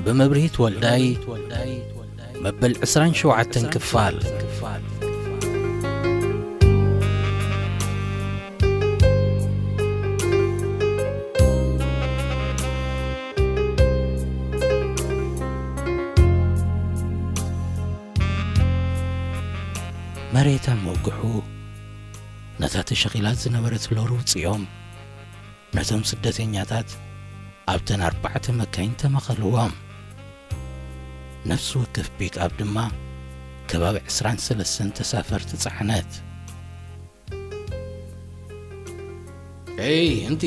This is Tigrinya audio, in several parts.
ብመብርሂት ወልዳይ መበል ዕስራን ሸውዓተን ክፋል። መሬት ኣብ መውግሑ ነታ ተሸኺላ ዝነበረት ሎሪ ውጽኦም ነቶም ስደተኛታት ኣብተን ኣርባዕተ መካይን ተመኸልዎም። ነፍሲ ወከፍ ፒክኣፕ ድማ ከባቢ ዕስራን ሰለስተን ተሳፈርቲ ጸዓነት። "ኤይ፣ እንቲ!"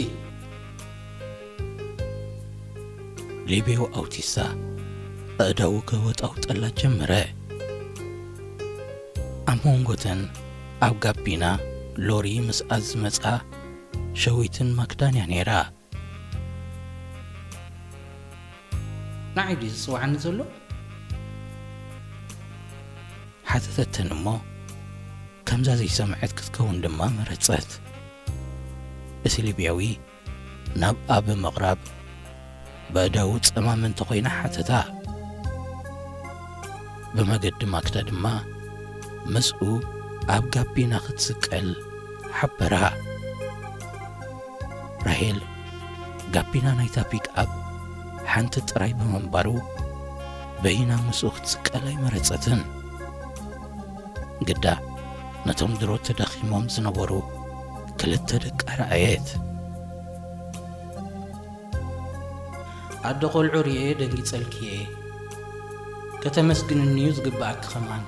ሊቤው ኣውቲስታ ኣእዳዉ ከወጣውጠላ ጀመረ። ኣብ መንጎተን ኣብ ጋቢና ሎሪ ምስኣ ዝመጻ ሸዊትን ማክዳን እያ ነይራ። "ንዓይ ድዩ ዝጽውዓኒ ዘሎ?" ሓተተተን እሞ፣ ከምዛ ዘይሰምዐት ክትከውን ድማ መረጸት። እቲ ሊብያዊ ናብኣ ብምቕራብ፣ በእዳዉ ጸማም እንተኾይና ሓተታ። ብመገዲ ማክዳ ድማ ምስኡ ኣብ ጋቢና ክትስቀል ሓበራ። ራሄል ጋቢና ናይታ ፒክኣፕ ሓንቲ ጥራይ ብምንባሩ፣ በይና ምስኡ ክትስቀል ኣይመረጸትን። ግዳ ነቶም ድሮ ተዳኺሞም ዝነበሩ ክልተ ደቃ ረኣየት። "ኣደ ቆልዑ ርእየ ደንጊጸልኪ እየ። ከተመስግንኒ እዩ ዝግብኣኪ ከማን።"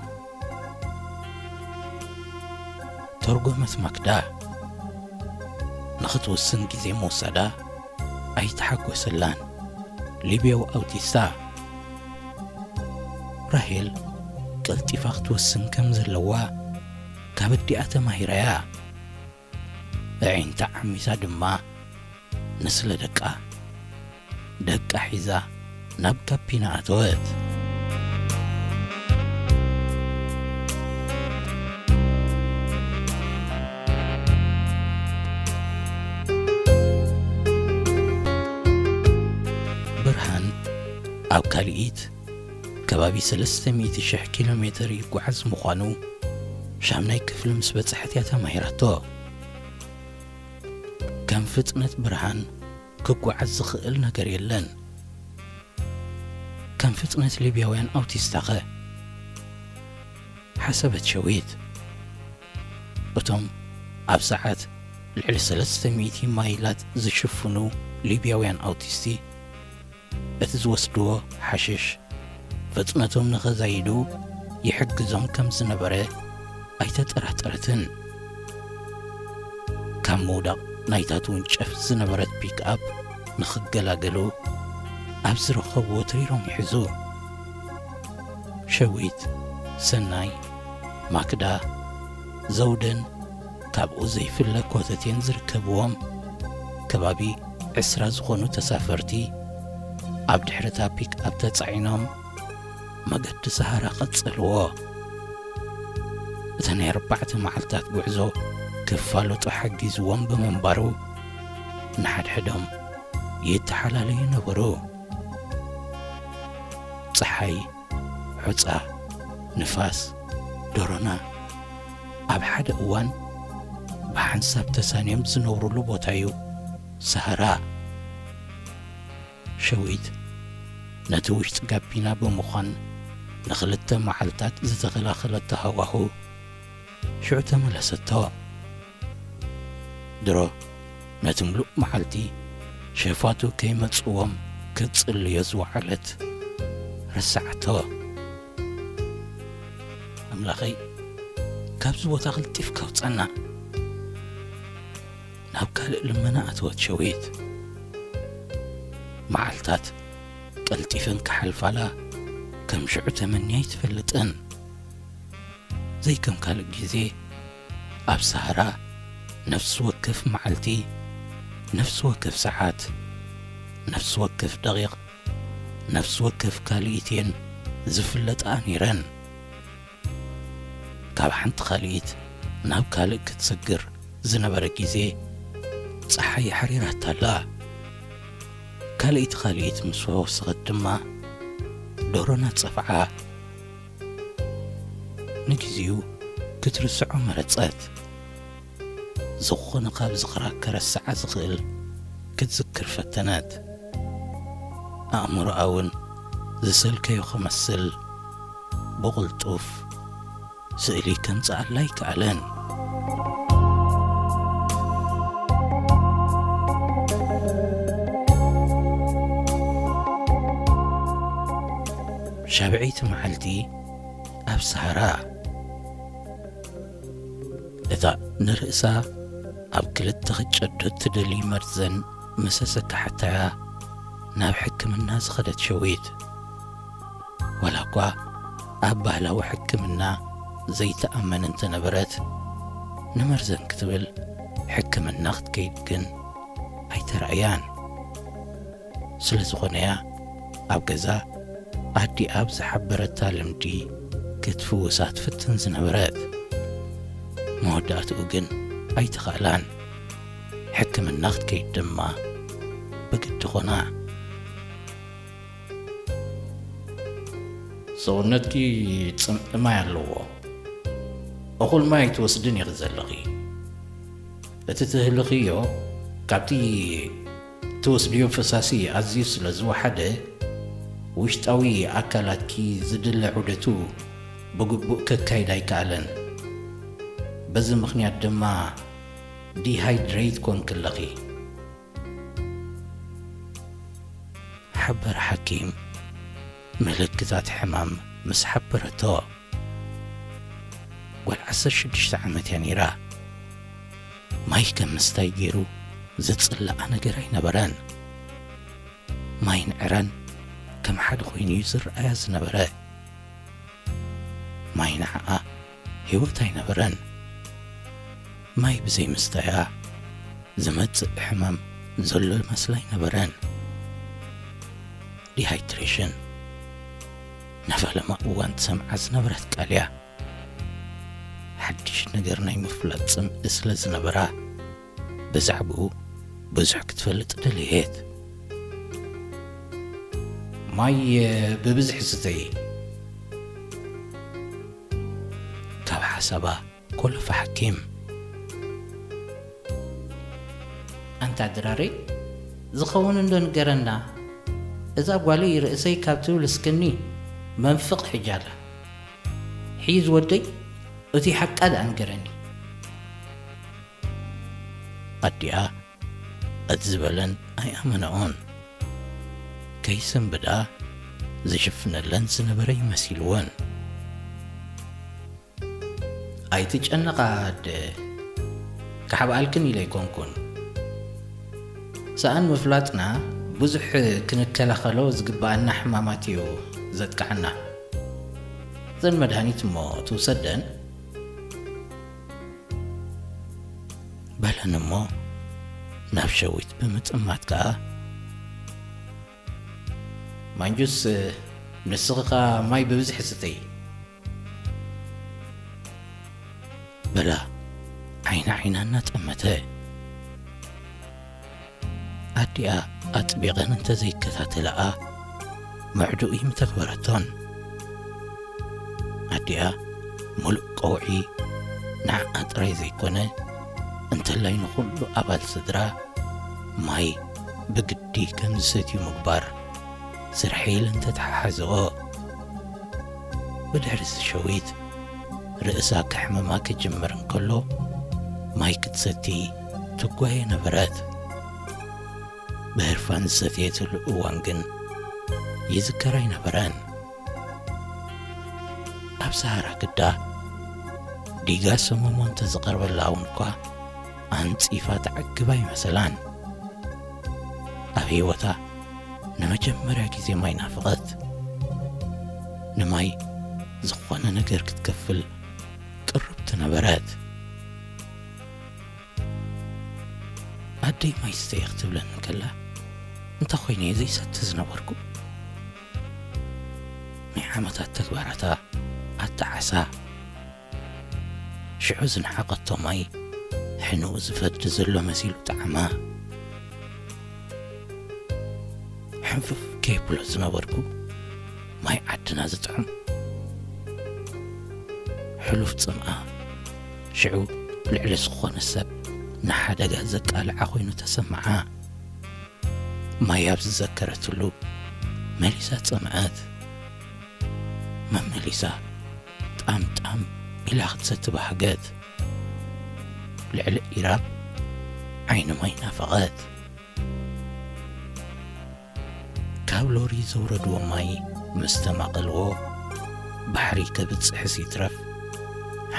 ተርጎመት ማክዳ። ንኽትውስን ግዜ ምውሳዳ ኣይተሓጎሰላን። ሊብያዊ ኣውቲስታ። ራሄል ቀልጢፋ ክትወስን ከም ዘለዋ ካብ ኣዲኣ ተማሂራያ። ኣዒንታ ዓሚታ ድማ ንስለ ደቃ፣ ደቃ ሒዛ ናብ ጋቢና ኣተወት። ብርሃን ኣብ ካልኢት ከባቢ ሰለስተ ሚእቲ ሽሕ ኪሎ ሜተር ይጓዓዝ ምዃኑ ሻምናይ ክፍሊ ምስ በጽሐት እያ ተማሂራቶ። ከም ፍጥነት ብርሃን ክጓዓዝ ዝኽእል ነገር የለን። ከም ፍጥነት ሊብያውያን ኣውቲስታኸ? ሓሰበት ሸዊት። እቶም ኣብ ሰዓት ልዕሊ ሰለስተ ሚእቲ ማይላት ዝሽፍኑ ሊብያውያን ኣውቲስቲ፣ እቲ ዝወስድዎ ሓሽሽ ፍጥነቶም ንኸዛይዱ ይሕግዞም ከም ዝነበረ ኣይተጠራጠረትን። ካብ ምውዳቕ ናይታ ትውንጨፍ ዝነበረት ፒክኣፕ ንኽገላገሉ ኣብ ዝረኸብዎ ተሪሮም ይሕዙ። ሸዊት፣ ሰናይ፣ ማክዳ፣ ዘውደን ካብኡ ዘይፍለ ኮተቴን ዝርከብዎም ከባቢ ዕስራ ዝኾኑ ተሳፈርቲ ኣብ ድሕሪታ ፒክኣፕ ተጻዒኖም መገዲ ሰሃራ ቀጸልዎ። እቲ ናይ ኣርባዕተ መዓልታት ጉዕዞ ክፋለጡ ሓጊዝዎም ብምንባሩ፣ ንሓድሕዶም ይተሓላለዩ ነበሩ። ጸሓይ፣ ሑጻ፣ ንፋስ፣ ዶሮና ኣብ ሓደ እዋን ብሓንሳብ ተሳንዮም ዝነብሩሉ ቦታ እዩ ሰሃራ። ሸዊት ነቲ ውሽጢ ጋቢና ብምዃን ንኽልተ መዓልታት ዝተኸላኸለቶ ሃዋሁ ሽዑ ተመለሰቶ። ድሮ ነቲ ምሉእ መዓልቲ ሸፋቱ ከይመጽዎም ክትጽልዮ ዝወዓለት ረስዓቶ። ኣምላኸይ፣ ካብዚ ቦታ ቀልጢፍካ ኣውጻና። ናብ ካልእ ልመና ኣተወት ሸዊት። መዓልታት ቀልጢፈን ክሓልፋላ ከም ሽዑ ተመንያ ኣይትፈልጥን። ዘይከም ካልእ ግዜ ኣብ ሰሃራ ነፍሲ ወከፍ መዓልቲ፣ ነፍሲ ወከፍ ሰዓት፣ ነፍሲ ወከፍ ደቂቕ፣ ነፍሲ ወከፍ ካልኢት እየን ዝፍለጣ ነይረን። ካብ ሓንቲ ካልኢት ናብ ካልእ ክትስግር ዝነበረ ግዜ ጸሓይ ሓሪራታ ኣላ። ካልኣይቲ ካልኣይቲ ምስ ወሰኸት ድማ ደሮና ጸፍዓ። ንግዜኡ ክትርስዖ መረጸት። ዝኾነ ካብ ዝኽራ ከረስዓ ዝኽእል ክትዝክር ፈተነት። ኣእምሮኣ እውን ዝሰልከዮ ክመስል ብቕልጡፍ ስእሊ ከምጽኣላ ኣይከኣለን። ሻብዐይቲ መዓልቲ ኣብ ሰሃራ። እታ ንርእሳ ኣብ ክልተ ክጨዶ እትደሊ መርዘን ምስ ኣሰካሓታያ ናብ ሕክምና ዝኸደት ሸዊት፣ ዋላ እኳ ኣብ ባህላዊ ሕክምና ዘይትኣመን እንተነበረት፣ ንመርዘን ክትብል ሕክምና ክትከይድ ግን ኣይተራእያን። ስለ ዝኾነያ ኣብ ገዛ ኣዲኣ ብዝሓበረታ ልምዲ ክትፍውሳ ትፍትን ዝነበረት። መወዳእትኡ ግን ኣይተኻእላን። ሕክምና ክትከይድ ድማ ብግዲ ኾና። ሰውነትኪ ጽምኢ ማይ ኣለዎ። እኹል ማይ ኣይትወስድን ኢኺ ዘለኺ። እቲ ትህልኽዮ ካብቲ ትወስድዮ ፈሳሲ ኣዝዩ ስለ ዝወሓደ፣ ውሽጣዊ ኣካላትኪ ዝድለ ዑደቱ ብግቡእ ከካይድ ኣይከኣለን። በዚ ምኽንያት ድማ ዲሃይድሬት ኮንኪ ኣለኺ። ሓበር ሓኪም ምልክታት ሕማም ምስ ሓበረቶ፣ ጓል ዓሰርተ ሽዱሽተ ዓመት እያ ነይራ። ማይ ከም ምስታይ ገይሩ ዝጽልኣ ነገር ኣይነበረን። ማይ ንዕረን ከም ሓደ ኮይኑ እዩ ዝረኣያ ዝነበረ። ማይ ንዓኣ ህይወት ኣይነበረን። ማይ ብዘይ ምስታያ ዝመጽእ ሕማም ዘሎ መስላ ኣይነበረን። ዲሃይድሬሽን ንፈለማ እዋን ትሰምዓ ዝነበረት ቃል እያ። ሓድሽ ነገር ናይ ምፍላጥ ጽምኢ ስለ ዝነበራ፣ ብዛዕባኡ ብዙሕ ክትፈልጥ ደለየት። ማይ ብብዝሒ ስተይ። ካብ ሓሳባ ኮለፈ ሓኪም። ኣንታ ድራረይ፣ ዝኸውን እንዶ ንገረና። እዛ ጓለይ ርእሰይ ካብ ትብል እስክኒ መንፍቕ ሒጃላ። ሒዝ ወደይ፣ እቲ ሓቃ ደኣ ንገረኒ። ኣዲኣ እቲ ዝበለን ኣይኣመነኦን። ከይሰንብዳ ዝሽፍነለን ዝነበረ ይመሲልወን። ኣይትጨነቓ ኣደ፣ ክሓብኣልክን ኢለ ኣይኮንኩን። ሰኣን ምፍላጥና ብዙሕ ክንከላኸሎ ዝግብኣና ሕማማት እዩ ዘጥቅዓና። እዘን መድሃኒት እሞ ትውሰደን። በለን እሞ ናብ ሸዊት ብምጥማት ከኣ፣ ማንጁስ፣ ንስኺ ኸኣ ማይ ብብዝሒ ስተይ። በላ ዓይና ዓይና እናጠመተ። ኣዲኣ ኣጥቢቐን እንተዘይከታተላኣ ምዕዱእ ይምተግበረቶን። ኣዲኣ ሙሉእ ቀውዒ ንዓኣ ጥራይ ዘይኮነ፣ እንተላይ ንኹሉ ኣባል ስድራ ማይ ብግዲ ከም ዝሰትዩ ምግባር ስርሐይ ኢለን ተተሓሓዝኦ። ብድሕሪ እዚ ሸዊት ርእሳ ከሕምማ ክጅምር እንከሎ ማይ ክትሰቲ ትጓየ ነበረት። ብህርፋን ዝሰተየትሉ እዋን ግን ይዝከር ኣይነበረን። ኣብ ሰሃራ ግዳ ዲጋ ሰመሞ እንተዝቐርበላ እውን እኳ ኣንጺፋ ትዓግብ ኣይመሰላን። ኣብ ህይወታ ንመጀመርያ ግዜ ማይ ናፈቐት። ንማይ ዝኾነ ነገር ክትከፍል ቅርብቲ ነበረት። ኣደይ ማይ ስተየ ክትብለኒ ከላ፣ እንታይ ኮይነ እየ ዘይሰቲ ዝነበርኩ? ናይ ዓመታት ተግባራታ ኣተዓሳ። ሽዑ ዝነሓቐቶ ማይ ሕንኡ ዝፈዲ ዘሎ መሲሉ ጠዓማ። ሕንፍፍ ከይብሎ ዝነበርኩ ማይ ዓድና ዝጥዕም ሕሉፍ ጽምኣ ሽዑ ልዕሊ ዝኾነ ሰብ ንሓደጋ ዘቃልዓ ኮይኑ ተሰምዓ። ማይ ኣብ ዝዘከረትሉ መሊሳ ጸምኣት። መመሊሳ ጣም ጣም ኢላ ክትሰቲ ባህገት። ልዕሊ ኢራብ ዓይኒ ማይ ናፈቐት። ካብ ሎሪ ዘውረድዎ ማይ ምስ ተማቐልዎ ባሕሪ ከብጽሕስ ይትረፍ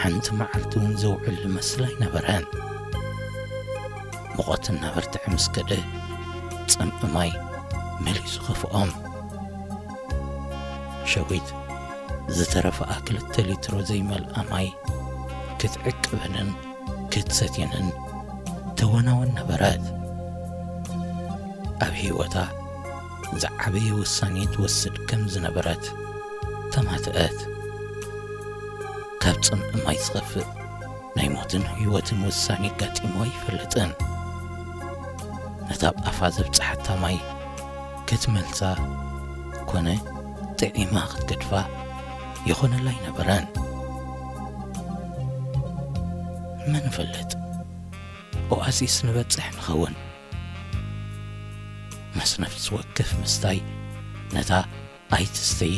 ሓንቲ መዓልቲ እውን ዘውዕል ዝመስል ኣይነበረን። ሙቐት እናበርትዐ ምስ ከደ ጸምእ ማይ መሊሱ ከፍኦም። ሸዊት ዝተረፈኣ ክልተ ሊትሮ ዘይመልኣ ማይ ክትዕቅበንን ክትሰትየንን ተወናወን ነበረት። ኣብ ህይወታ ዝዓበየ ውሳኔ ትወስድ ከም ዝነበረት ተማትአት። ካብ ጽምእ ማይ ዝኸፍእ ናይ ሞትን ህይወትን ውሳኔ ኣጋጢሞ ኣይፈልጥን። ነታ ኣብ ኣፋ ዘብጽሓታ ማይ ክትመልሳ ኮነ ጥዒማ ክትገድፋ ይኾነላ ኣይነበረን። መን ይፈልጥ፣ ኦኣሲስ ንበጽሕ ንኸውን። ምስ ነፍሲ ወከፍ ምስታይ ነታ ኣይትስተዪ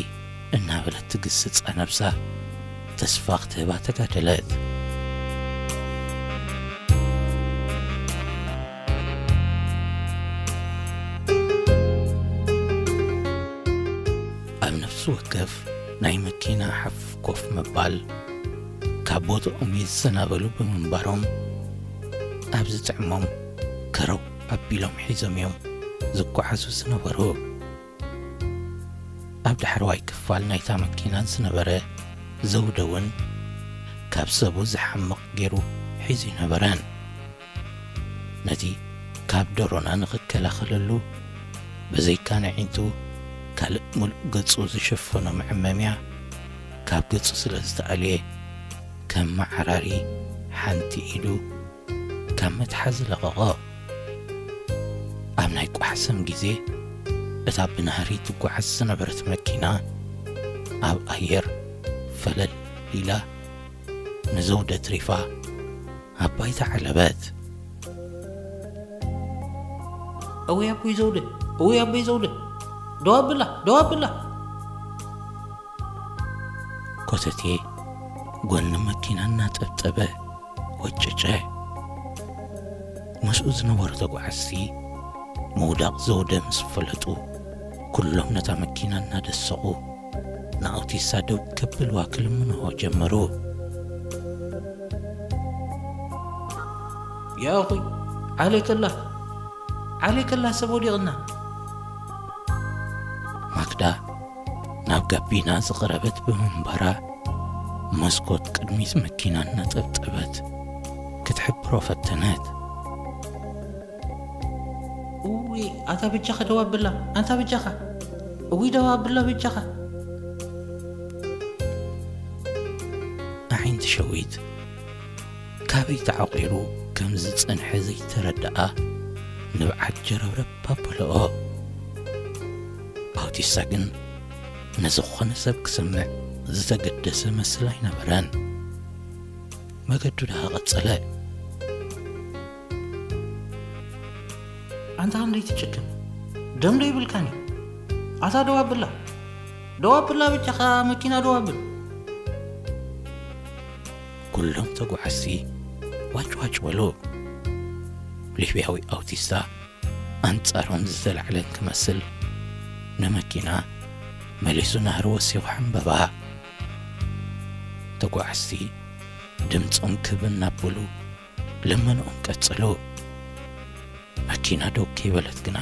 እናበለት ትግስጻ ነብሳ ተስፋ ክትህባ ተጋደለት። ኣብ ነፍሲ ወከፍ ናይ መኪና ሓፍ ኮፍ ምባል ካብ ቦትኦም ይሰናበሉ ብምንባሮም ኣብ ዝጥዕሞም ከረው ኣቢሎም ሒዞም እዮም ዝጓዓዙ ዝነበሩ። ኣብ ዳሕረዋይ ክፋል ናይታ መኪና ዝነበረ ዘውደ እውን ካብ ሰቡ ዝሓምቕ ገይሩ ሒዙ ኣይነበረን። ነቲ ካብ ደሮና ንኽከላኸለሉ ብዘይካ ነዒንቱ ካልእ ምሉእ ገጹ ዝሸፈኖ መዐመምያ ካብ ገጹ ስለ ዝተኣልየ ከም መዓራሪ ሓንቲ ኢዱ ካብ መትሓዚ ለቐቖ። ኣብ ናይ ቋሕሰም ግዜ እታ ብናህሪ ትጓዓዝ ዝነበረት መኪና ኣብ ኣየር ፈለል ኢላ ንዘውደ ትሪፋ ኣብ ባይታ ዓለበት። እውይ ኣቦይ ዘውደ፣ እውይ ኣቦይ ዘውደ፣ ደው ኣብላ፣ ደው ኣብላ። ኮተቴ ጎኒ መኪና እናጠብጠበ ወጨጨ። ምስኡ ዝነበሩ ተጓዓዝቲ ምውዳቕ ዘውደ ምስ ፈለጡ፣ ኩሎም ነታ መኪና እናደሰቑ ንኣውቲሳ ደው ከብልዋ ክልምንዎ ጀመሩ። "ያ ኣኹይ፣ ዓሌከላ፣ ዓሌከላ፣ ሰብ ወዲቕና!" ማክዳ ናብ ጋቢና ዝቐረበት ብምንባራ፣ መስኮት ቅድሚት መኪና እናጠብጠበት ክትሕብሮ ፈተነት። "እውይ፣ ኣታ በጃኻ ደው ኣብላ፣ ኣንታ በጃኻ፣ እውይ፣ ደው ኣብላ በጃኻ!" ኣዒንቲ ሸዊት ካበይ ተዓቑሩ ከም ዝጸንሐ ዘይተረድኣ ንብዓት ጀረብረብ ኣበለኦ። ኣውቲስታ ግን ንዝኾነ ሰብ ክሰምዕ ዝተገደሰ መስል ኣይነበረን። መገዱ ደኣ ቀጸለ። "ኣንታ ክንደይ ትጭክን? ደም ዶ ይብልካን እዩ? ኣታ ደው ኣብላ፣ ደው ኣብላ፣ ብቻኻ መኪና ደው ኣብል!" ኩሎም ተጓዓዝቲ ዋጭ ዋጭ በሉ። ሊብያዊ ኣውቲስታ ኣንጻሮም ዝተላዕለ ክመስል ንመኪና መሊሱ ናህሪ ወሲኹ ሓንበባ። ተጓዓዝቲ ድምጾም ክብ እናበሉ ልመንኦም ቀጸሉ። መኪና ደው ከይበለት ግና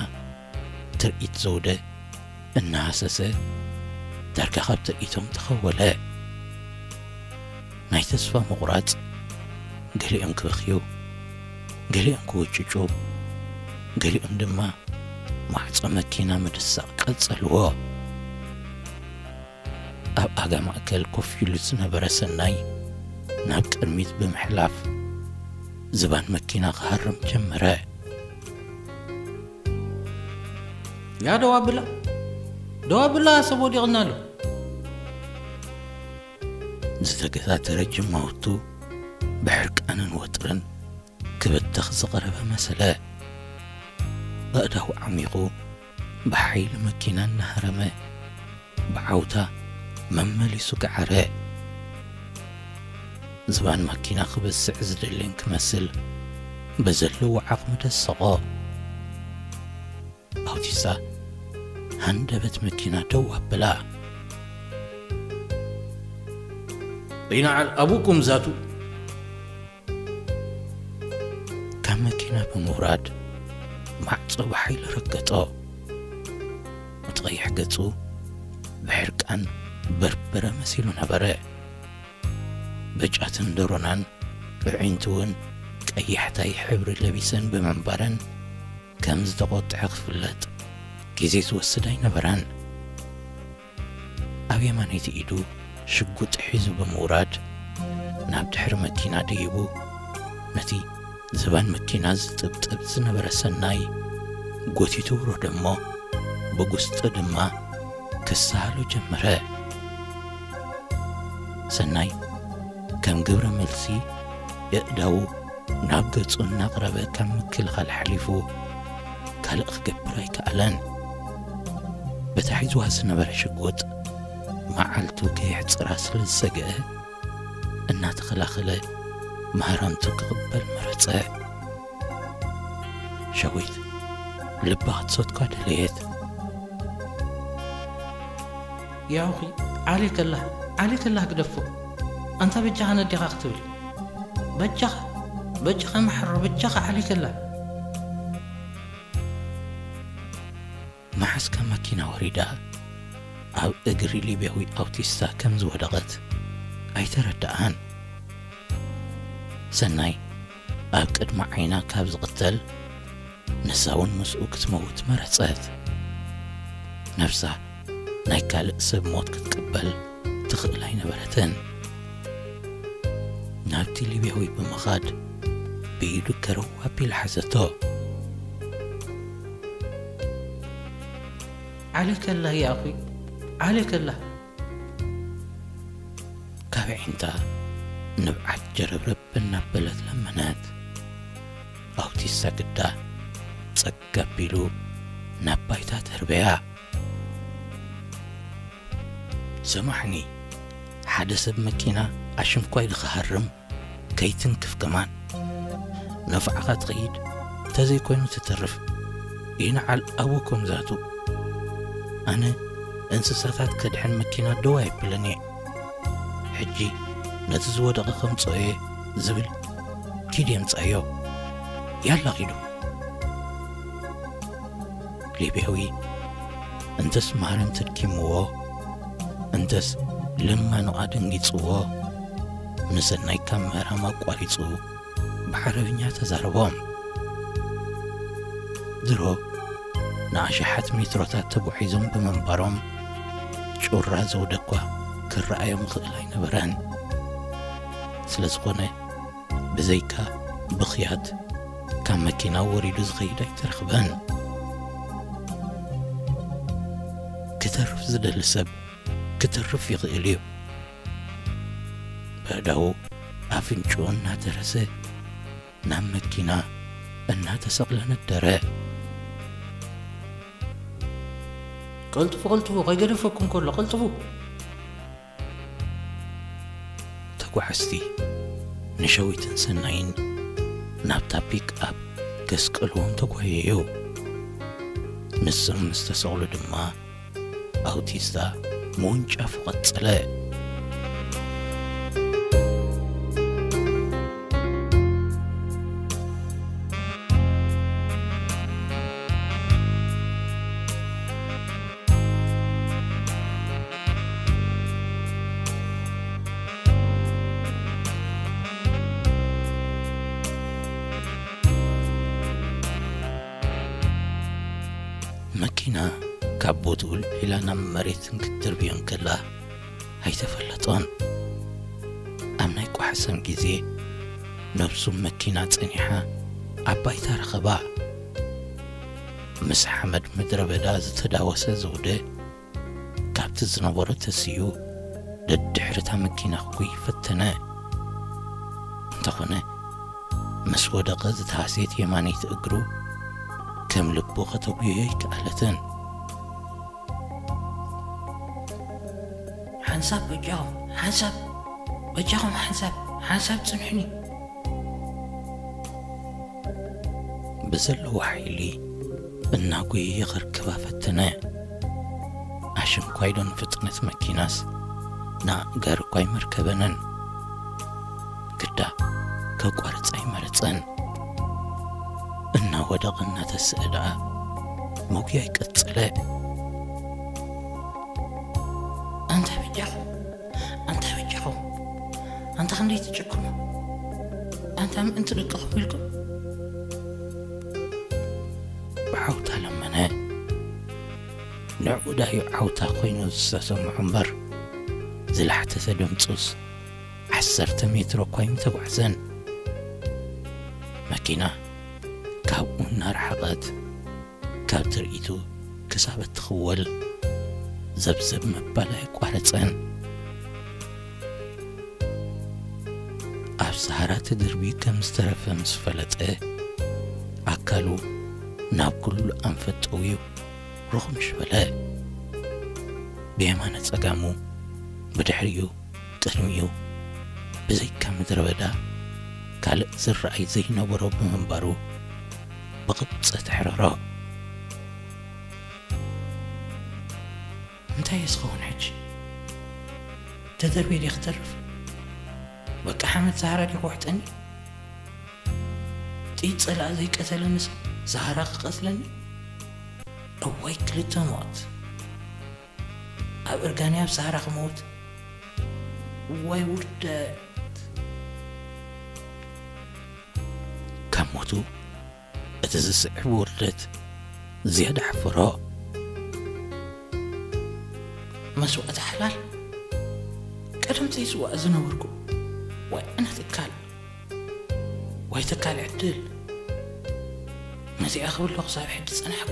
ትርኢት ዘውደ እናሃሰሰ ዳርጋ ካብ ትርኢቶም ተኸወለ። ናይ ተስፋ ምቑራጽ፣ ገሊኦም ክበኽዩ፣ ገሊኦም ክውጭጩ፣ ገሊኦም ድማ ማዕጾ መኪና ምድሳቕ ቀጸልዎ። ኣብ ኣጋ ማእከል ኮፍ ኢሉ ዝነበረ ሰናይ ናብ ቅድሚት ብምሕላፍ ዝባን መኪና ክሃርም ጀመረ። ያ ደው ኣብላ፣ ደው ኣብላ፣ ሰብ ወዲቕና ኣሎ። ዝተገታተረ ጅማውቱ ብሕርቃንን ወጥርን ክበተኽ ዝቐረበ መሰለ። ኣእዳው ዓሚቑ ብሓይሊ መኪና እናሃረመ ብዓውታ መመሊሱ ገዓረ። ዝባን መኪና ክበስዕ ዝደልን ክመስል በዘለዎ ዓቕሚ ደሰቖ። ኣውቲሳ ሃንደበት መኪና ደው ኣብላ። ይንዓል ኣቡኩም ዛቱ። ካብ መኪና ብምውራድ ማዕጾ ብሓይሊ ረገጦ። እቲ ቀይሕ ገጹ ብሕርቃን በርበረ መሲሉ ነበረ። በጫትን ደሮናን ኣዒንቱ እውን ቀያሕታይ ሕብሪ ለቢሰን ብምንባረን ከም ዝተቖጥዐ ክፍለጥ ግዜ ዝወስድ ኣይነበረን። ኣብ የማነይቲ ኢዱ ሽጉጥ ሒዙ ብምውራድ ናብ ድሕሪ መኪና ደይቡ ነቲ ዝባን መኪና ዝጥብጥብ ዝነበረ ሰናይ ጎቲቱ ውረዶ እሞ ብጉስጢ ድማ ክሰሃሎ ጀመረ። ሰናይ ከም ግብረ መልሲ የእዳዉ ናብ ገጹ እናቕረበ ካብ ምክልኻል ሓሊፉ ካልእ ክገብር ኣይከኣለን። በታ ሒዝዋ ዝነበረ ሽጉጥ መዓልቱ ከየሕጽራ ስለ ዝሰግአ እናተኸላኸለ ማህረምቱ ክቕበል መረጸ። ሸዊት ልባ ክትሰትኳ ደለየት። ያውኺ ዓሌከላ፣ ዓሌከላ ግደፎ። ኣንታ በጃኻ ነዴኻ ክትብል። በጃኻ፣ በጃኻ መሓሮ፣ በጃኻ ዓሌከላ። መሓስ ካብ መኪና ወሪዳ ኣብ እግሪ ሊብያዊ ኣውቲስታ ከም ዝወደቐት ኣይተረድኣን። ሰናይ ኣብ ቅድሚ ዓይና ካብ ዝቕተል ንሳ እውን ምስኡ ክትመውት መረጸት። ነብሳ ናይ ካልእ ሰብ ሞት ክትቅበል ትኽእል ኣይነበረትን። ናብቲ ሊብያዊ ብምኻድ ብኢዱ ከረው ኣቢላ ሓዘቶ። ዓሌከላ ያኹይ፣ ዓሌከላ። ካብ ኣዒንታ ንብዓት ጀረብረብ እናበለት ለመነት። ኣውቲስታ ግዳ ጸግ ኣቢሉ ናብ ባይታ ተርበያ። ሰማሕኒ፣ ሓደ ሰብ መኪና ኣሽንኳይ ድኽሃርም ከይትንክፍ ከማን። ነፍዓኻ ትኸይድ፣ ተዘይኮይኑ ትተርፍ። ይንዓል ኣቡኩም ዛቱ። ኣነ እንስሳታት ከድሕን መኪና ደው ኣይብልን እየ። ሕጂ ነቲ ዝወደቐ ከምጽኦ እየ ዝብል ኪድ የምጻዮ። ያላ ኪዱ። ሊብያዊ እንተስ ማህረም ተድኪምዎ፣ እንተስ ለማኑ ኣደንጊጽዎ፣ ንሰናይ ካብ ምህራም ኣቋሪጹ ብዓረብኛ ተዛረቦም። ድሮ ንኣሽሓት ሜትሮታት ተጓዒዞም ብምንባሮም፣ ጩራ ዘውደ እኳ ክረኣዮም ይኽእል ኣይነበረን። ስለ ዝኾነ፣ ብዘይካ ብኽያት ካብ መኪና ወሪዱ ዝኸይድ ኣይተረኽበን። ክተርፍ ዝደሊ ሰብ ክተርፍ ይኽእል እዩ። በእዳዉ ኣፍንጭኡ እናተረሰ ናብ መኪና እናተሰቕለ ነደረ። ቀልጥፉ፣ ቀልጥፉ፣ ከይገደፈኩም ከሎ፣ ቀልጥፉ። ተጓዓዝቲ ንሸዊትን ሰናይን ናብታ ፒክ ኣፕ ከስቀልዎም ተጓየዩ። ንሶም ምስ ተሰቕሉ ድማ ኣውቲስታ ምውንጫፉ ቀጸለ። መኪና ካብ ቦትኡ ልዒላ ናብ መሬት ክትድርብዮ እንከላ ኣይተፈለጦን። ኣብ ናይ ቋሕሰም ግዜ ነብሱ መኪና ጸኒሓ ኣብ ባይታ ረኸባ። ምስ ሓመድ ምድረ በዳ ዝተዳወሰ ዘውደ፣ ካብቲ ዝነበሮ ተሲኡ ደድሕርታ መኪና ክጉይ ፈተነ። እንተኾነ፣ ምስ ወደቐ ዝተሃስየት የማነይቲ እግሩ ከም ልቡ ከተጉዮ ኣይከኣለትን። ሓንሳብ በጃኹም፣ ሓንሳብ በጃኹም፣ ሓንሳብ፣ ሓንሳብ ጽንሑኒ። ብዘለዎ ሓይሊ እናጎየ የኸርክባ ፈተነ። ኣሽንኳይዶ ንፍጥነት መኪናስ ንኣእጋር እኳ ኣይመርከበንን። ግዳ ከቋርጽ ኣይመረጸን። እናወደቐ እናተስአ ደኣ መጉያ ይቀጸለ። ኣንታ በጃኹም፣ ኣንታ በጃኹም፣ ኣንታ ክንደይ ትጭክኑ፣ ኣንታ ምእንቲ ደቅኹም ኢልኩም። ብዓውታ ለመነ። ንዕኡ ዳዩ ዓውታ ኮይኑ ዝተሰምዖ እምበር፣ ዝላሕተተ ድምጹስ ዓሰርተ ሜትሮ እኳ ኣይምተጓዕዘን። መኪና ካብኡ እናረሓቐት፣ ካብ ትርኢቱ ክሳብ እትኽወል ዘብዘብ ምባል ኣይቋረጸን። ኣብ ሰሃራ ተደርብዩ ከም ዝተረፈ ምስ ፈለጠ፣ ኣካሉ ናብ ኩሉ ኣንፈት ጠውዩ ሩኽምሽ በለ። ብየማነ ጸጋሙ፣ ብድሕሪኡ ቅድሚኡ፣ ብዘይካ ምድረ በዳ ካልእ ዝረኣይ ዘይነበሮ ብምንባሩ፣ ብቕብጸት ኣሕረሮ። እንታይ እየ ዝኸውን ሕጂ? ተደርብየ ድየ ክተርፍ? በቃ ሓመድ ሰሃራ ድዩ ክውሕጠኒ? ጥይት ጸላኢ ዘይቀተለንስ ሰሃራ ክቐትለኒ? እዋይ ክልተ ሞት! ኣብ እርጋንያ ኣብ ሰሃራ ክመውት? እዋይ ውርደት! ካብ ሞቱ እቲ ዝስዕብ ውርደት ዝያዳ ኣሕፈሮ። መስዋእቲ ሓላል ቀደም ዘይስዋእ ዝነበርኩ። ዋይ ኣነ ትካል፣ ዋይ ትካል ዕድል። ነዚኣ ክብሎ ክሳብ ሕጂ ጸናሕኩ።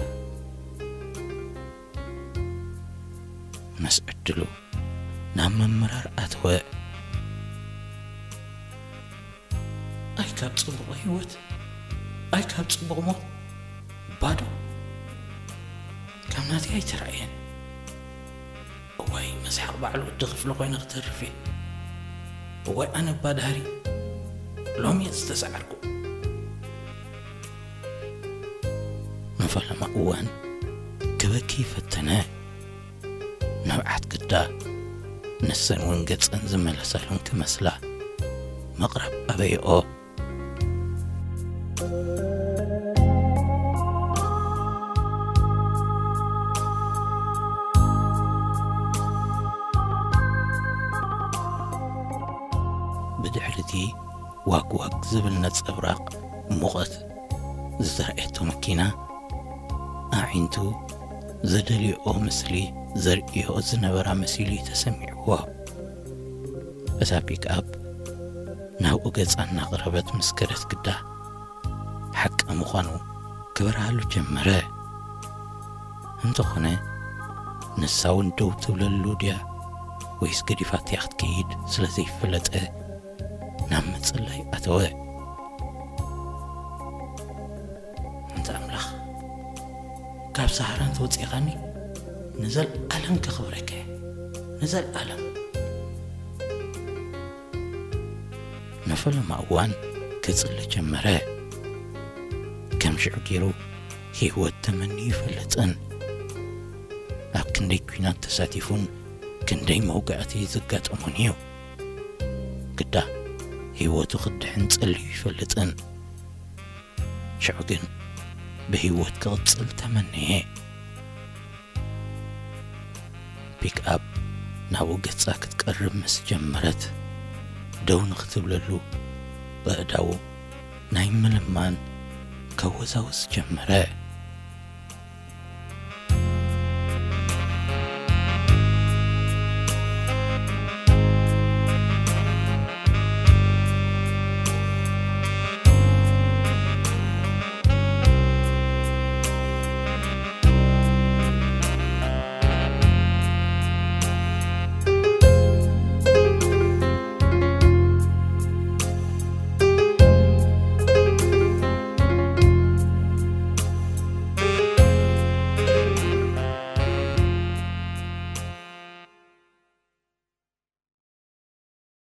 ምስ ዕድሉ ናብ ምምራር ኣተወ። ኣይ ካብ ጽቡቕ ህይወት፣ ኣይ ካብ ጽቡቕ ሞት፣ ባዶ። ካብ ናተይ ኣይተራእየን። እዋይ መስሓቕ በዓል ወዲ ክፍሊ ኮይነ ክተርፍ እየ። እዋይ ኣነ እባ ድሃሪ፣ ሎሚ እየ ዝተሰዓርኩ። ንፈለማ እዋን ክበኪ ፈተነ። ንብዓት ግዳ ንሰን እውን ገጸን ዝመለሳሉን ክመስላ ምቕራብ ኣበይኦ። ብድሕሪ እቲ ዋግ ዋግ ዝብል ነጸብራቕ ሙቐት ዝተረኣየቶ መኪና፣ ኣዒንቱ ዘደልዮኦ ምስሊ ዘርእዮ ዝነበራ መሲሉ እዩ ተሰሚዕዎ። እታ ፒክኣፕ ናብኡ ገጻ እናቐረበት ምስ ከደት ግዳ፣ ሓቂ ምዃኑ ክበርሃሉ ጀመረ። እንተኾነ፣ ንሳ እውን ደው ትብለሉ ድያ ወይስ ገዲፋትያ ክትከይድ ስለ ዘይፈለጠ፣ ናብ ምጽላይ ኣተወ። ኣንታ ኣምላኽ፣ ካብ ሰሃራ እንተወጺእኻኒ፣ ንዘለኣለም ከኽብረካ እየ። ንዘለኣለም። ንፈለማ እዋን ክጽሊ ጀመረ። ከም ሽዑ ገይሩ ህይወት ተመንዩ ይፈልጥን፣ ኣብ ክንደይ ኲናት ተሳቲፉን ክንደይ መውጋእቲ ዘጋጠሞን እዩ። ግዳ ህይወቱ ክድሕን ጸልዩ ይፈልጥን። ሽዑ ግን ብህይወት ክቕጽል ተመነየ። ፒክኣፕ ናብኡ ገጻ ክትቀርብ ምስ ጀመረት፣ ደው ንኽትብለሉ ኣእዳዉ ናይ ምልማን ከወዛውዝ ጀመረ።